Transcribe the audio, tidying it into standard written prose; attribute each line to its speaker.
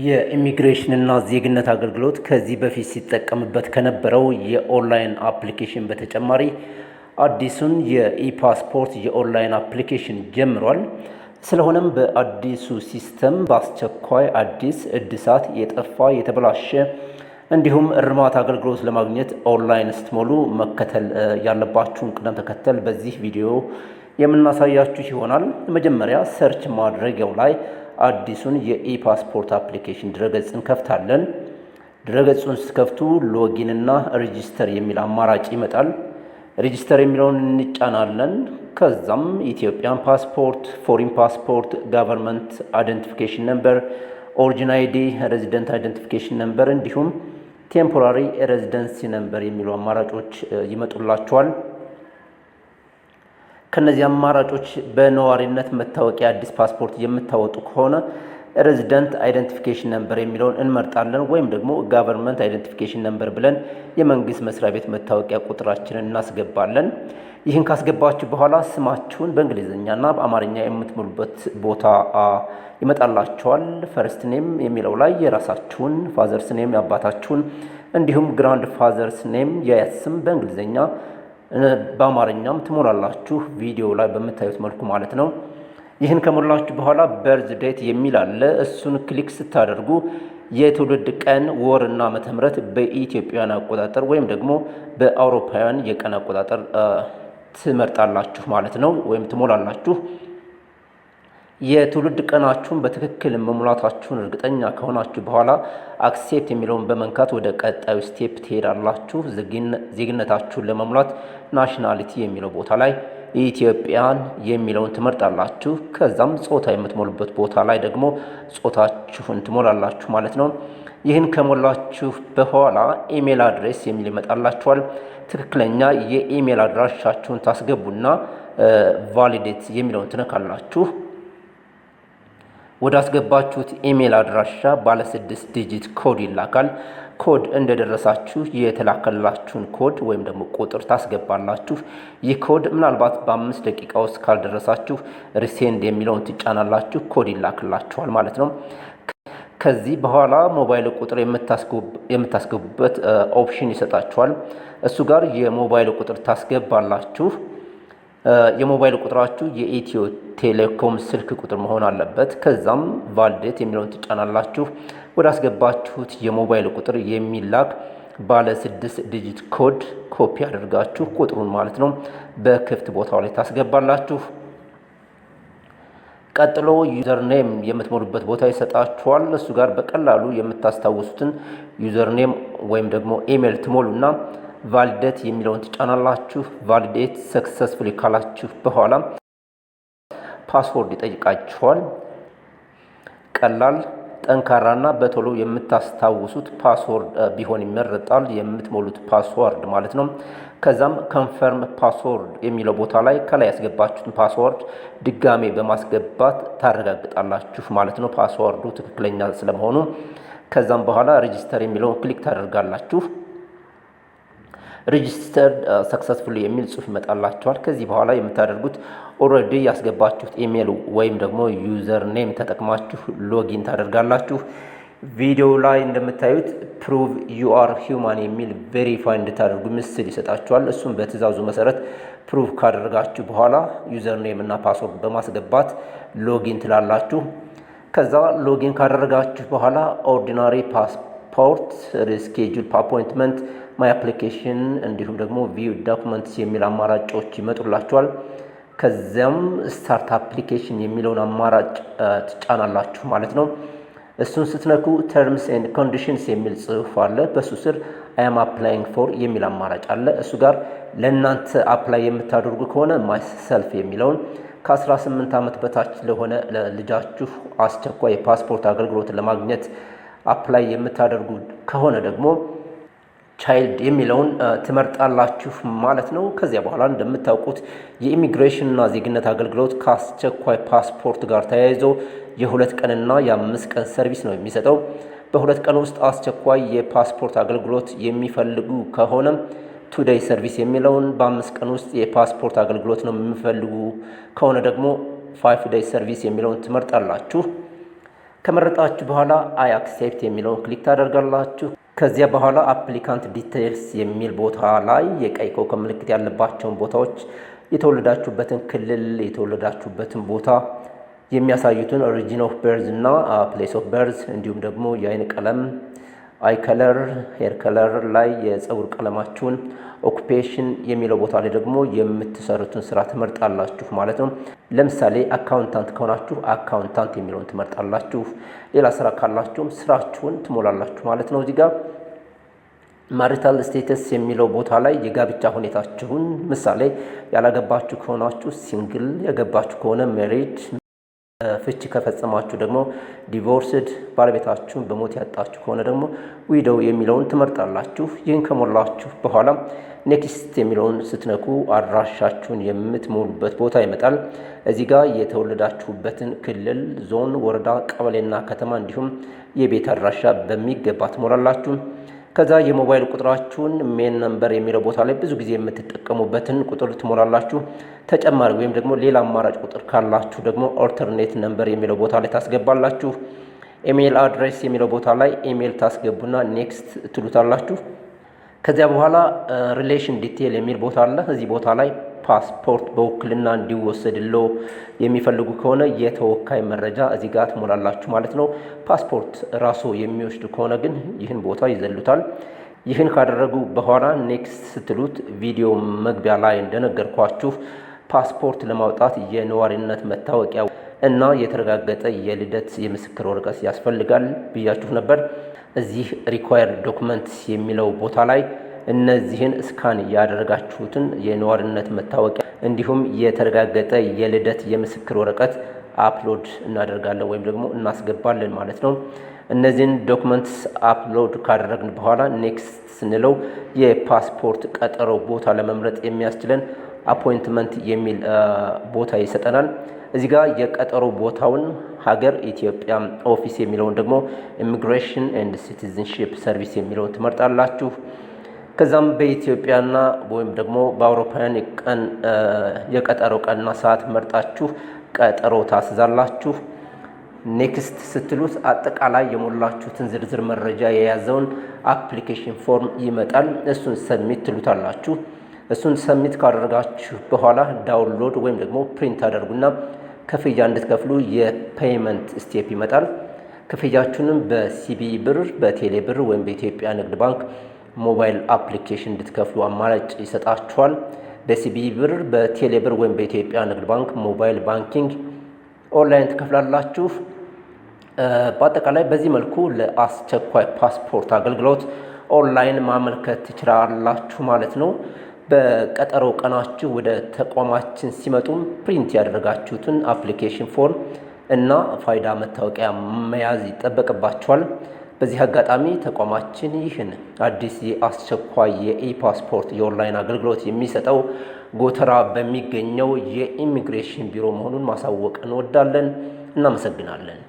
Speaker 1: የኢሚግሬሽንና ዜግነት አገልግሎት ከዚህ በፊት ሲጠቀምበት ከነበረው የ online application በተጨማሪ አዲሱን የ e-passport የ online application ጀምሯል። ስለሆነም በአዲሱ system በአስቸኳይ አዲስ፣ እድሳት፣ የጠፋ፣ የተበላሸ እንዲሁም እርማት አገልግሎት ለማግኘት ኦንላይን ስትሞሉ መከተል ያለባችሁን ቅደም ተከተል በዚህ ቪዲዮ የምናሳያችሁ ይሆናል። መጀመሪያ search ማድረጊያው ላይ አዲሱን የ e-passport application ድረገጽ እንከፍታለን። ድረገጹን ስትከፍቱ login እና register የሚል አማራጭ ይመጣል። Register የሚለውን እንጫናለን። ከዛም Ethiopian passport፣ foreign passport፣ government identification number፣ origin ID፣ resident identification number እንዲሁም temporary residency number የሚሉ አማራጮች ይመጡላችኋል። ከነዚህ አማራጮች በነዋሪነት መታወቂያ አዲስ ፓስፖርት የምታወጡ ከሆነ resident identification number የሚለውን እንመርጣለን። ወይም ደግሞ government identification number ብለን የመንግስት መስሪያ ቤት መታወቂያ ቁጥራችንን እናስገባለን። ይህን ካስገባችሁ በኋላ ስማችሁን በእንግሊዝኛና በአማርኛ የምትሞሉበት ቦታ ይመጣላችኋል። First name የሚለው ላይ የራሳችሁን፣ father's name የአባታችሁን፣ እንዲሁም grandfather's name የአያት ስም በእንግሊዝኛ በአማርኛም ትሞላላችሁ። ቪዲዮ ላይ በምታዩት መልኩ ማለት ነው። ይህን ከሞላችሁ በኋላ birth date የሚል አለ። እሱን click ስታደርጉ የትውልድ ቀን፣ ወር እና ዓመተ ምህረት በኢትዮጵያውያን አቆጣጠር ወይም ደግሞ በአውሮፓውያን የቀን አቆጣጠር ትመርጣላችሁ ማለት ነው፣ ወይም ትሞላላችሁ። የትውልድ ቀናችሁን በትክክል መሙላታችሁን እርግጠኛ ከሆናችሁ በኋላ accept የሚለውን በመንካት ወደ ቀጣዩ step ትሄዳላችሁ። ዜግነታችሁን ለመሙላት nationality የሚለው ቦታ ላይ Ethiopian የሚለውን ትመርጣላችሁ። ከዛም ጾታ የምትሞሉበት ቦታ ላይ ደግሞ ጾታችሁን ትሞላላችሁ ማለት ነው። ይህን ከሞላችሁ በኋላ email address የሚል ይመጣላችኋል። ትክክለኛ የኢሜል አድራሻችሁን ታስገቡና validate የሚለውን ትነካላችሁ። ወደ አስገባችሁት ኢሜል አድራሻ ባለ 6 digit code ይላካል። ኮድ እንደደረሳችሁ የተላከላችሁን ኮድ ወይም ደግሞ ቁጥር ታስገባላችሁ። ይህ ኮድ ምናልባት በ5 ደቂቃ ውስጥ ካልደረሳችሁ resend የሚለውን ትጫናላችሁ። ኮድ ይላክላችኋል ማለት ነው። ከዚህ በኋላ ሞባይል ቁጥር የምታስገቡበት option ይሰጣችኋል። እሱ ጋር የሞባይል ቁጥር ታስገባላችሁ። የሞባይል ቁጥራችሁ የኢትዮ ቴሌኮም ስልክ ቁጥር መሆን አለበት። ከዛም validate የሚለውን ትጫናላችሁ። ወደ አስገባችሁት የሞባይል ቁጥር የሚላክ ባለ 6 digit code copy አድርጋችሁ ቁጥሩን ማለት ነው በክፍት ቦታው ላይ ታስገባላችሁ። ቀጥሎ username የምትሞሉበት ቦታ ይሰጣችኋል። እሱ ጋር በቀላሉ የምታስታውሱትን username ወይም ደግሞ ኢሜል ትሞሉና validate የሚለውን ትጫናላችሁ። Validate successfully ካላችሁ በኋላ password ይጠይቃችኋል። ቀላል፣ ጠንካራና በቶሎ የምታስታውሱት password ቢሆን ይመረጣል። የምትሞሉት password ማለት ነው። ከዛም confirm password የሚለው ቦታ ላይ ከላይ ያስገባችሁትን password ድጋሜ በማስገባት ታረጋግጣላችሁ ማለት ነው፣ password ኡ ትክክለኛ ስለመሆኑ። ከዛም በኋላ register የሚለውን click ታደርጋላችሁ። Register successfully የሚል ጽሁፍ ይመጣላችኋል። ከዚህ በኋላ የምታደርጉት already ያስገባችሁት ኢሜል ወይም ደግሞ username ተጠቅማችሁ login ታደርጋላችሁ። ቪዲዮ ላይ እንደምታዩት "prove you are human" የሚል verify እንድታደርጉ ምስል ይሰጣችኋል። እሱም በትዕዛዙ መሰረት prove ካደረጋችሁ በኋላ username እና password በማስገባት login ትላላችሁ። ከዛ login ካደረጋችሁ በኋላ ordinary passport፣ reschedule appointment፣ my application እንዲሁም ደግሞ view documents የሚል አማራጮች ይመጡላችኋል። ከዚያም start application የሚለውን አማራጭ ትጫናላችሁ ማለት ነው። እሱን ስትነኩ terms and conditions የሚል ጽሑፍ አለ። በእሱ ስር "I am applying for" የሚል አማራጭ አለ። እሱ ጋር ለእናንተ apply የምታደርጉ ከሆነ myself የሚለውን፣ ከ18 ዓመት በታች ለሆነ ለልጃችሁ አስቸኳይ የፓስፖርት አገልግሎት ለማግኘት apply የምታደርጉ ከሆነ ደግሞ child የሚለውን ትመርጣላችሁ ማለት ነው። ከዚያ በኋላ እንደምታውቁት የኢሚግሬሽንና ዜግነት አገልግሎት ከአስቸኳይ ፓስፖርት ጋር ተያይዞ የ2 ቀንና የ5 ቀን service ነው የሚሰጠው። በ2 ቀን ውስጥ አስቸኳይ የፓስፖርት አገልግሎት የሚፈልጉ ከሆነ 2 day service የሚለውን፣ በ5 ቀን ውስጥ የፓስፖርት አገልግሎት ነው የሚፈልጉ ከሆነ ደግሞ 5 day service የሚለውን ትመርጣላችሁ። ከመረጣችሁ በኋላ "I accept" የሚለውን click ታደርጋላችሁ። ከዚያ በኋላ applicant details የሚል ቦታ ላይ የቀይ ኮከብ ምልክት ያለባቸውን ቦታዎች የተወለዳችሁበትን ክልል፣ የተወለዳችሁበትን ቦታ የሚያሳዩትን region of birth እና place of birth፣ እንዲሁም ደግሞ የአይን ቀለም eye color፣ hair color ላይ የፀጉር ቀለማችሁን፣ occupation የሚለው ቦታ ላይ ደግሞ የምትሰሩትን ስራ ትመርጣላችሁ ማለት ነው። ለምሳሌ accountant ከሆናችሁ accountant የሚለውን ትመርጣላችሁ። ሌላ ስራ ካላችሁም ስራችሁን ትሞላላችሁ ማለት ነው። እዚህ ጋር marital status የሚለው ቦታ ላይ የጋብቻ ሁኔታችሁን፣ ምሳሌ ያላገባችሁ ከሆናችሁ single፣ ያገባችሁ ከሆነ married፣ ፍቺ ከፈጸማችሁ ደግሞ divorced፣ ባለቤታችሁን በሞት ያጣችሁ ከሆነ ደግሞ widow የሚለውን ትመርጣላችሁ። ይህን ከሞላችሁ በኋላ next የሚለውን ስትነኩ አድራሻችሁን የምትሞሉበት ቦታ ይመጣል። እዚህ ጋር የተወለዳችሁበትን ክልል፣ ዞን፣ ወረዳ፣ ቀበሌና ከተማ እንዲሁም የቤት አድራሻ በሚገባ ትሞላላችሁ። ከዛ የሞባይል ቁጥራችሁን main number የሚለው ቦታ ላይ ብዙ ጊዜ የምትጠቀሙበትን ቁጥር ትሞላላችሁ። ተጨማሪ ወይም ደግሞ ሌላ አማራጭ ቁጥር ካላችሁ ደግሞ alternate number የሚለው ቦታ ላይ ታስገባላችሁ። Email address የሚለው ቦታ ላይ ኢሜል ታስገቡና next ትሉታላችሁ። ከዚያ በኋላ relation detail የሚል ቦታ አለ። እዚህ ቦታ ላይ ፓስፖርት በውክልና እንዲወሰድሎ የሚፈልጉ ከሆነ የተወካይ መረጃ እዚህ ጋር ትሞላላችሁ ማለት ነው። ፓስፖርት ራሶ የሚወስዱ ከሆነ ግን ይህን ቦታ ይዘሉታል። ይህን ካደረጉ በኋላ next ስትሉት ቪዲዮ መግቢያ ላይ እንደነገርኳችሁ ፓስፖርት ለማውጣት የነዋሪነት መታወቂያ እና የተረጋገጠ የልደት የምስክር ወረቀት ያስፈልጋል ብያችሁ ነበር። እዚህ required document የሚለው ቦታ ላይ እነዚህን scan ያደረጋችሁትን የነዋሪነት መታወቂያ እንዲሁም የተረጋገጠ የልደት የምስክር ወረቀት upload እናደርጋለን ወይም ደግሞ እናስገባለን ማለት ነው። እነዚህን documents upload ካደረግን በኋላ next ስንለው የፓስፖርት ቀጠሮ ቦታ ለመምረጥ የሚያስችለን appointment የሚል ቦታ ይሰጠናል። እዚህ ጋር የቀጠሮ ቦታውን ሀገር ኢትዮጵያ፣ office የሚለውን ደግሞ Immigration and Citizenship Service የሚለውን ትመርጣላችሁ። ከዛም በኢትዮጵያና ወይም ደግሞ በአውሮፓውያን ቀን የቀጠሮ ቀንና ሰዓት መርጣችሁ ቀጠሮ ታስዛላችሁ። Next ስትሉት አጠቃላይ የሞላችሁትን ዝርዝር መረጃ የያዘውን application form ይመጣል። እሱን submit ትሉታላችሁ። እሱን submit ካደረጋችሁ በኋላ download ወይም ደግሞ print ታደርጉና ክፍያ እንድትከፍሉ የ payment step ይመጣል። ክፍያችሁንም በ CBE ብር፣ በቴሌ ብር ወይም በኢትዮጵያ ንግድ ባንክ mobile application እንድትከፍሉ አማራጭ ይሰጣችኋል። በ CBE ብር፣ በቴሌ ብር ወይም በኢትዮጵያ ንግድ ባንክ mobile banking online ትከፍላላችሁ። በአጠቃላይ በዚህ መልኩ ለአስቸኳይ ፓስፖርት አገልግሎት ኦንላይን ማመልከት ትችላላችሁ ማለት ነው። በቀጠሮ ቀናችሁ ወደ ተቋማችን ሲመጡም print ያደረጋችሁትን application form እና ፋይዳ መታወቂያ መያዝ ይጠበቅባችኋል። በዚህ አጋጣሚ ተቋማችን ይህን አዲስ የአስቸኳይ የ e-passport የ online አገልግሎት የሚሰጠው ጎተራ በሚገኘው የኢሚግሬሽን ቢሮ መሆኑን ማሳወቅ እንወዳለን። እናመሰግናለን።